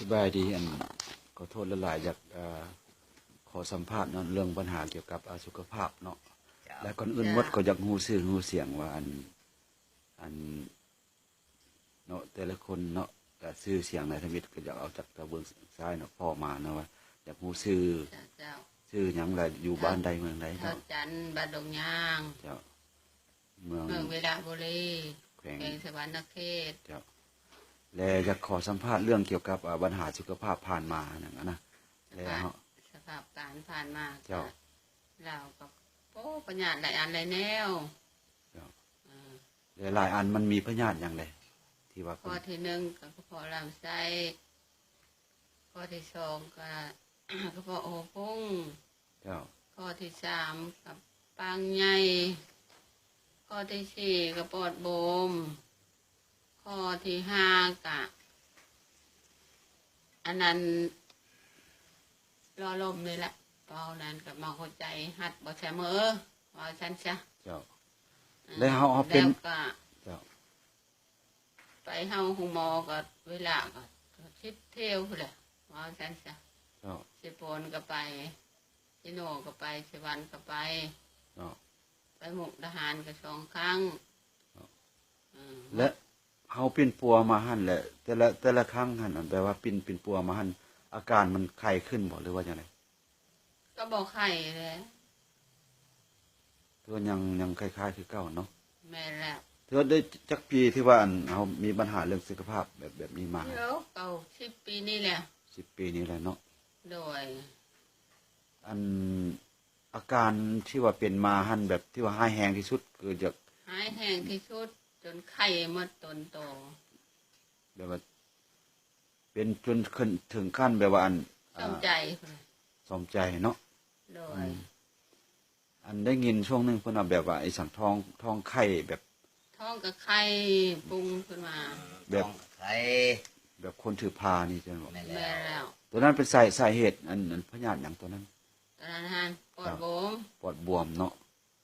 ສະບາຍດີ ອັນ ຂໍໂທດຫຼາຍໆ ຢາກ ເອີ ຂໍສຳພາດເນາະ ເລື່ອງບັນຫາກ່ຽວກັບ ເອີ ສຸຂະພາບເນາະ. ເຈົ້າ. ແລະ ກ່ອນອື່ນໝົດ ເຈົ້າ ກໍຢາກຮູ້ຊື່ຮູ້ສຽງວ່າ ອັນ ອັນ ເນາະ ແຕ່ລະຄົນເນາະ ກະຊື່ສຽງໃນທຳອິດ ກໍຢາກເອົາຈາກເບື້ອງຊ້າຍເນາະ ພໍ່ມາເນາະ ວ່າຢາກຮູ້ຊື່ ເຈົ້າ ເຈົ້າ ຊື່ຫຍັງ ແລະ ຢູ່ບ້ານໃດເມືອງໃດເນາະ. ເຈົ້າ ຈັນ ບ້ານດົງຍາງ. ເຈົ້າ. ເມືອງ ເມືອງວິລະບູລີ ແຂວງ ແຂວງສະຫວັນນະເຂດ. ເຈົ້າ. ແລະ ຢາກຂໍສຳພາດເລື່ອງກ່ຽວກັບ ເອີ ບັນຫາສຸຂະພາບຜ່ານມາຫັ້ນນະ ແລະ ສະພາບການຜ່ານມາ. ເຈົ້າ. ລາວກໍ ໂອ້ ພະຍາດຫຼາຍອັນຫຼາຍແນວ. ເຈົ້າ. ເອີ ແລະ ຫຼາຍອັນມັນມີພະຍາດຫຍັງແດ່ ທີ່ວ່າ ຂໍ້ທີໜຶ່ງກໍກະເພາະລຳໄສ້, ຂໍ້ທີສອງກໍກະເພາະຫົວພຸງ. ເຈົ້າ. ຂໍ້ທີສາມກໍປາງໃຫຍ່, ຂໍ້ທີສີ່ກໍປອດໂບມ, ຂໍ້ທີຫ້າກະ ອັນນັ້ນ ລໍລົມນີ້ແຫຼະ ເວົ້ານັ້ນກໍມາຫົວໃຈຮັດບໍ່ສະເໝີ ເວົ້າຊັ້ນຊະ. ເຈົ້າ. ເອີ ແລ້ວເຮົາ ເຮົາເປັນ ແລ້ວກໍ ເຈົ້າ ໄປເຮົາໂຮງໝໍກໍເວລາກໍສິບຖ້ຽວພຸ້ນແຫຼະ ເວົ້າຊັ້ນຊະ. ເຈົ້າ. ເຊໂປນກໍໄປ, ເຊໂນກໍໄປ, ເຊວັນກໍໄປ. ເຈົ້າ. ໄປມຸກດາຫານກໍສອງຄັ້ງ. ເຈົ້າ. ເອີ ແລະ ເຮົາປິ່ນປົວມາຫັ້ນແຫຼະ ແຕ່ລະ ແຕ່ລະຄັ້ງຫັ້ນ ແບບວ່າປິ່ນ ປິ່ນປົວມາຫັ້ນ ອາການມັນໄຄຂຶ້ນບໍ່ ຫຼືວ່າຈັ່ງໃດ? ກໍບໍ່ໄຄແຫຼະ ຄືວ່າຍັງ ຍັງຄ້າຍໆຄືເກົ່າເນາະ. ແມ່ນແລ້ວ. ຖືວ່າໄດ້ຈັກປີທີ່ວ່າ ອັນ ເຮົາມີບັນຫາເລື່ອງສຸຂະພາບແບບ ແບບນີ້ມາ? ເອີ ເກົ້າ ສິບປີນີ້ແຫຼະ. ສິບປີນີ້ແຫຼະເນາະ. ໂດຍ. ອັນ ອາການທີ່ວ່າເປັນມາຫັ້ນ ແບບທີ່ວ່າຮ້າຍແຮງທີ່ສຸດ ຄືຈະ ຮ້າຍແຮງທີ່ສຸດ ຈົນໄຂ້ໝົດຕົນໂຕ ແບບວ່າເປັນຈົນຂຶ້ນເຖິງຂັ້ນແບບວ່າ ອັນ ຊອມໃຈ ອ່າ ຊອມໃຈເນາະ. ໂດຍ. ອືມ ອັນໄດ້ຍິນຊ່ວງໜຶ່ງເພິ່ນວ່າແບບວ່າ ອີສັງ ທ້ອງ ທ້ອງໄຂ້ແບບ ທ້ອງກະໄຂ້ປຸງຂຶ້ນມາ ແບບ ທ້ອງກະໄຂ້ ແບບຄົນຖືພານີ້ຈັ່ງບໍ? ແມ່ນແລ້ວ. ແມ່ນແລ້ວ. ຕົວນັ້ນເປັນສາ ສາເຫດ ອັນ ອັນພະຍາດຫຍັງຕົວນັ້ນ? ຕອນນັ້ນຫັ້ນ ປອດ ເຈົ້າ ໂບມ. ປອດບວມເນາະ.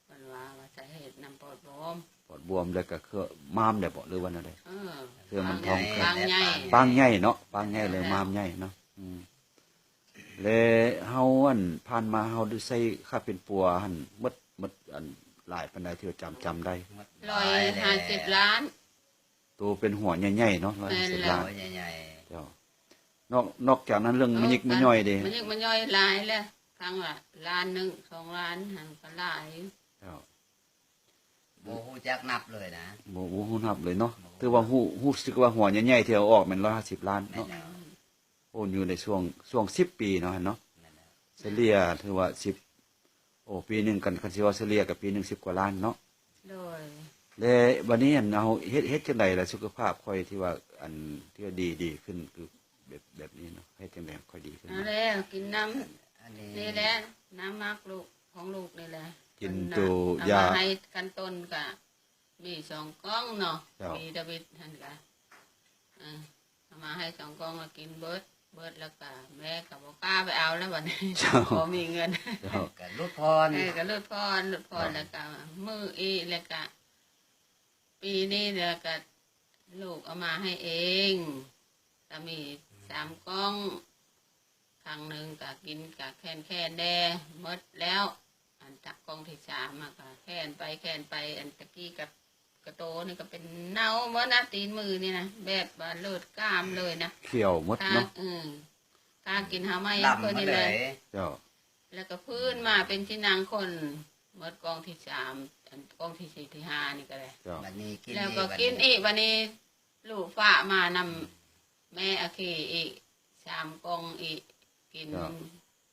ເພິ່ນວ່າ ວ່າສາເຫດນຳປອດບວມ. ປອດບວມແລ້ວກໍຄືມ້າມໄດ້ບໍ ຫຼືວ່າແນວໃດ? ເອີ ຄືມັນທ້ອງ ປາງໃຫຍ່ ປາງໃຫຍ່ເນາະ ປາງໃຫຍ່ເລີຍ ແມ່ນແລ້ວ ມ້າມໃຫຍ່ເນາະ. ອືມ ແລະ ເຮົາ ອັນ ຜ່ານມາເຮົາໄດ້ໃຊ້ຄ່າປິ່ນປົວຫັ້ນໝົດ ໝົດ ອັນ ຫຼາຍປານໃດທີ່ວ່າຈຳ ຈຳໄດ້? ຮ້ອຍຫ້າສິບລ້ານ. ໂຕເປັນຫົວໃຫຍ່ໆເນາະ ຮ້ອຍຫ້າສິບລ້ານ. ແມ່ນແລ້ວ. ຫົວໃຫຍ່ໆ. ເຈົ້າ. ນອກ ນອກຈາກນັ້ນເລື່ອງມະຍິກມະຍ່ອຍເດ? ມະຍິກມະຍ່ອຍຫຼາຍແຫຼະ ຄັ້ງລະລ້ານໜຶ່ງ ສອງລ້ານຫັ້ນກໍຫຼາຍ. ເຈົ້າ. ບໍ່ຮູ້ຈັກນັບເລີຍນະ. ບໍ່ ບໍ່ຮູ້ນັບເລີຍເນາະ. ບໍ່ຮູ້. ຖືວ່າຮູ້ ຮູ້ສຶກວ່າຫົວໃຫຍ່ໆທີ່ເອົາອອກແມ່ນຮ້ອຍຫ້າສິບລ້ານເນາະ. ແມ່ນແລ້ວ. ໂອ້ ຢູ່ໃນຊ່ວງ ຊ່ວງສິບປີເນາະຫັ້ນເນາະ. ແມ່ນແລ້ວ. ສະເລ່ຍຖືວ່າສິບ ໂອ້ ປີໜຶ່ງ ຄັນ ຄັນຊິເວົ້າສະເລ່ຍກໍປີໜຶ່ງສິບກວ່າລ້ານເນາະ. ໂດຍ. ແລະ ບັດນີ້ ອັນ ເຮົາເຮັດ ເຮັດຈັ່ງໃດລະ ສຸຂະພາບຂ້ອຍທີ່ວ່າ ອັນ ທີ່ວ່າດີ ດີຂຶ້ນ ຄືແບບ ແບບນີ້ເນາະ ເຮັດຈັ່ງໃດຂ້ອຍດີຂຶ້ນ? ເອົາແລ້ວ ກິນນ້ຳ ອັນນີ້ ນີ້ແຫຼະ ນ້ຳໝາກລູກ ຂອງລູກນີ້ແຫຼະ. ກິນໂຕຢາ ເອົາມາໃຫ້ຂັ້ນຕົ້ນກະມີສອງກ່ອງເນາະ. ເຈົ້າ. ມີດາວິດຫັ້ນກະ ເອີ ເອົາມາໃຫ້ສອງກ່ອງ ລະກິນເບິດ ເບິດແລ້ວກະແມ່ກະບໍ່ກ້າໄປເອົາແລ້ວບັດນີ້. ເຈົ້າ. ບໍ່ມີເງິນ. ເຈົ້າ. ກະຫຼຸດຜ່ອນ. ເອີ ກະຫຼຸດຜ່ອນ ຫຼຸດຜ່ອນ. ເຈົ້າ. ແລ້ວກະມື້ອີກ ແລ້ວກະປີນີ້ ແລ້ວກະລູກເອົາມາໃຫ້ເອງ ກະມີສາມກ່ອງ. ຄັ້ງໜຶ່ງກະກິນກະແຄ້ນໆແດ່ ໝົດແລ້ວ. ອັນຕະ ກ່ອງທີສາມມາກະແຄ້ນໄປແຄ້ນໄປ ອັນຕະກີ້ກະ ກະໂຕນີ້ກະເປັນເນົ່າໝົດນະ ຕີນມືນີ້ນະ ແບບວ່າເລີດກາມເລີຍນະ ຂຽວໝົດເນາະ. ເອີ ກາກິນຫາໄມ້ເພິ່ນນີ້ແຫຼະ. ເຈົ້າ. ແລ້ວກະຟື້ນມາເປັນຊິນາງຄົນ ໝົດກ່ອງທີສາມ ອັນກ່ອງທີສີ່ ທີຫ້ານີ້ກະໄດ້. ເຈົ້າ. ບັດນີ້ກິນ ແລ້ວກໍກິນອີກ ບັດນີ້ລູກຝາກມານຳແມ່ອາຄີອີກ ສາມກ່ອງອີກ ກິນ. ເຈົ້າ.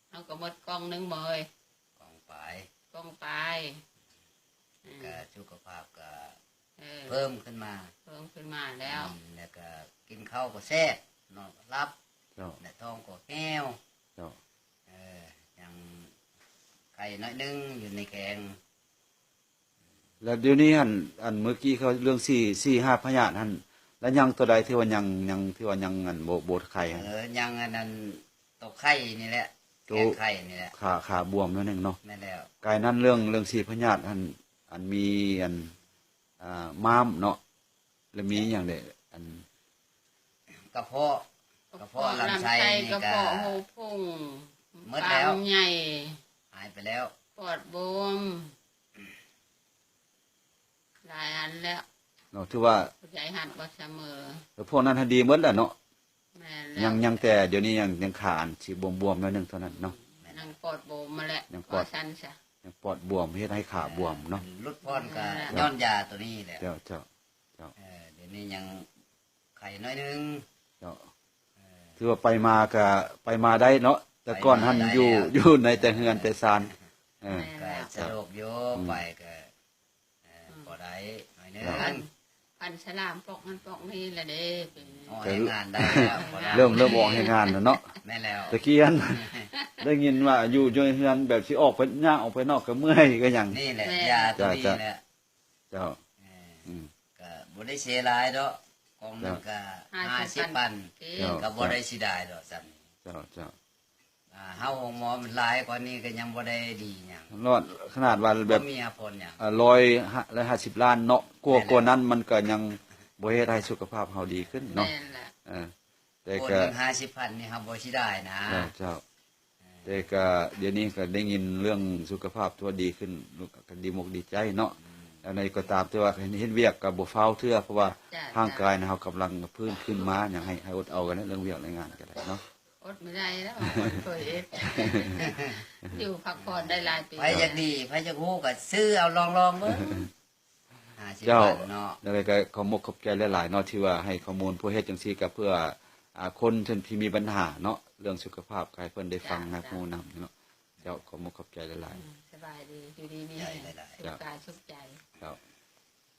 ເຮົາກໍໝົດກ່ອງໜຶ່ງບໍ່ເອີຍ? ກ່ອງປາຍ. ກ່ອງປາຍ. ອືມ ກະສຸຂະພາບກະ ເອີ ເພີ່ມຂຶ້ນມາ ເພີ່ມຂຶ້ນມາແລ້ວ. ອືມ ແລ້ວກະກິນເຂົ້າກໍແຊບ ນອນກໍຫຼັບ. ເຈົ້າ. ແລະ ທ້ອງກໍແຫ້ວ. ເຈົ້າ. ເອີ ຍັງໄຄໜ້ອຍໜຶ່ງຢູ່ໃນແຂ້ງ. ແລ້ວດຽວນີ້ຫັ້ນ ອັນເມື່ອກີ້ເຂົາເລື່ອງສີ ສີຫ້າພະຍາດຫັ້ນ ແລ້ວຍັງຕົວໃດທີ່ວ່າຍັງ ຍັງ ທີ່ວ່າຍັງ ອັນ ບໍ່ ບໍ່ໄຄຫັ້ນ? ເອີ ຍັງອັນນັ້ນ ຕົວໄຄນີ້ແຫຼະ ຕົວ ແຂ້ງໄຄນີ້ແຫຼະ ຂາ ຂາບວມໜ້ອຍໜຶ່ງເນາະ. ແມ່ນແລ້ວ. ກາຍນັ້ນເລື່ອງ ເລື່ອງສີພະຍາດຫັ້ນ ອັນມີ ອັນ ອ່າ ມ້າມເນາະ ແລ້ວມີຫຍັງແດ່? ອັນ ກະເພາະ. ກະເພາະລຳໄສ້ ກະເພາະ ນີ້ກະ ໂຮພຸງ ໝົດແລ້ວ ປາກໃຫຍ່ ຫາຍໄປແລ້ວ ປອດບວມ ຫຼາຍອັນແລ້ວເນາະ. ຖືວ່າຜູ້ໃຫຍ່ຫັດບໍ່ສະເໝີ ແລ້ວພວກນັ້ນຫາດີໝົດແລ້ວເນາະ. ແມ່ນແລ້ວ ຍັງ ຍັງແຕ່ດຽວນີ້ຍັງ ຍັງຂາອັນຊິບວມໆໜ້ອຍໜຶ່ງເທົ່ານັ້ນເນາະ. ຍັງປອດບວມຫັ້ນແຫຼະ ຍັງປອດ ວ່າຊັ້ນຊະ ຍັງປອດບວມ ເຮັດໃຫ້ຂາບວມເນາະ. ເອີ ມັນຫຼຸດຜ່ອນກະ ແມ່ນແລ້ວ ຍ້ອນຢາໂຕນີ້ແຫຼະ. ເຈົ້າ ເຈົ້າ ເຈົ້າ ເອີ ດຽວນີ້ຍັງໄຂ້ໜ້ອຍໜຶ່ງ. ເຈົ້າ ເອີ ຖືວ່າໄປມາກະໄປມາໄດ້ເນາະ ແຕ່ກ່ອນຫັ້ນ ໄປມາໄດ້ ຢູ່ ຢູ່ໃນແຕ່ເຮືອນແຕ່ຊານ. ເອີ ແມ່ນແລ້ວ ກະສະດວກຢູ່ ອືມ ໄປກະ ເອີ ອືມ ພໍໄດ້ໜ້ອຍໜຶ່ງ. ເຈົ້າ ຄັນສະຫຼາມປອກຫັ້ນປອກນີ້ລະເດ້ ເປັນ ອອກແຮງງານໄດ້ແລ້ວ ພໍໄດ້ ເລີ່ມ ເລີ່ມອອກແຮງງານແລ້ວເນາະ. ແມ່ນແລ້ວ ຕະກີ້ຫັ້ນ ໄດ້ຍິນວ່າຢູ່ ຢູ່ເຮືອນແບບຊິອອກໄປ ຍ່າງອອກໄປນອກກະເມື່ອຍກະຫຍັງ. ນີ້ແຫຼະ ແມ່ນ ຢາໂຕນີ້ແຫຼະ. ເຈົ້າ ເອີ ອືມ ກະບໍ່ໄດ້ເສຍຫຼາຍດອກ ກ່ອງໜຶ່ງກະ ເຈົ້າ ຫ້າສິບພັນ ຫ້າສິບພັນ ເຈົ້າ ກະບໍ່ໄດ້ເສຍດາຍດອກຊ່ຳນີ້. ເຈົ້າ ເຈົ້າ ອ່າ ເຮົາໂຮງໝໍມັນຫຼາຍກວ່ານີ້ກະຍັງບໍ່ໄດ້ດີຫຍັງ ລອດ ຂະໜາດວ່າແບບ ບໍ່ມີຜົນຫຍັງ. ອ່າ ຮ້ອຍ ຮ້ອຍຫ້າສິບລ້ານເນາະ ກວ່າ ແມ່ນແຫຼະ ກວ່ານັ້ນມັນກະຍັງບໍ່ເຮັດໃຫ້ສຸຂະພາບເຮົາດີຂຶ້ນເນາະ. ແມ່ນແຫຼະ ເອີ ແຕ່ກະ ຄົນໜຶ່ງຫ້າສິບພັນນີ້ເຮົາບໍ່ເສຍດາຍນະ. ເຈົ້າ ເຈົ້າ ເອີ ແຕ່ກະດຽວນີ້ກະໄດ້ຍິນເລື່ອງສຸຂະພາບຖືວ່າດີຂຶ້ນ ກະດີອົກດີໃຈເນາະ. ອືມ ແນວໃດກະຕາມ ແຕ່ວ່າເຮັດວຽກກະບໍ່ຟ້າວເທື່ອ ເພາະວ່າ ເຈົ້າ ຮ່າງກາຍນະ ເຮົາກຳລັງຟື້ນຄືນມາ ຍັງໃຫ້ ໃຫ້ອົດເອົາກັນເລື່ອງວຽກແຮງງານກະໄດ້ເນາະ. ອົດບໍ່ໄດ້ແລ້ວ ຄົນເຄີຍເຮັດ ຢູ່ພັກຜ່ອນໄດ້ຫຼາຍປີ. ໃຜຢາກດີ ໃຜຢາກຮູ້ກະຊື້ເອົາລອງໆເບິ່ງ. ເຈົ້າ ເນາະ ຈັ່ງໃດກະຂອບອົກຂອບໃຈຫຼາຍໆເນາະ ທີ່ວ່າໃຫ້ຂໍ້ມູນ. ພວກເຮັດຈັ່ງຊີ້ກະເພື່ອ ອ່າ ຄົນທີ່ ທີ່ມີບັນຫາເນາະ ເລື່ອງສຸຂະພາບ ກະໃຫ້ເພິ່ນໄດ້ຟັງ ເຈົ້າ ຮັບຮູ້ນຳເນາະ. ເຈົ້າ ຂອບອົກຂອບໃຈຫຼາຍໆ. ອືມ ສະບາຍດີ ຢູ່ດີມີແຮງ ໃຈຫຼາຍໆ ສຸກກາຍສຸກໃຈ. ເຈົ້າ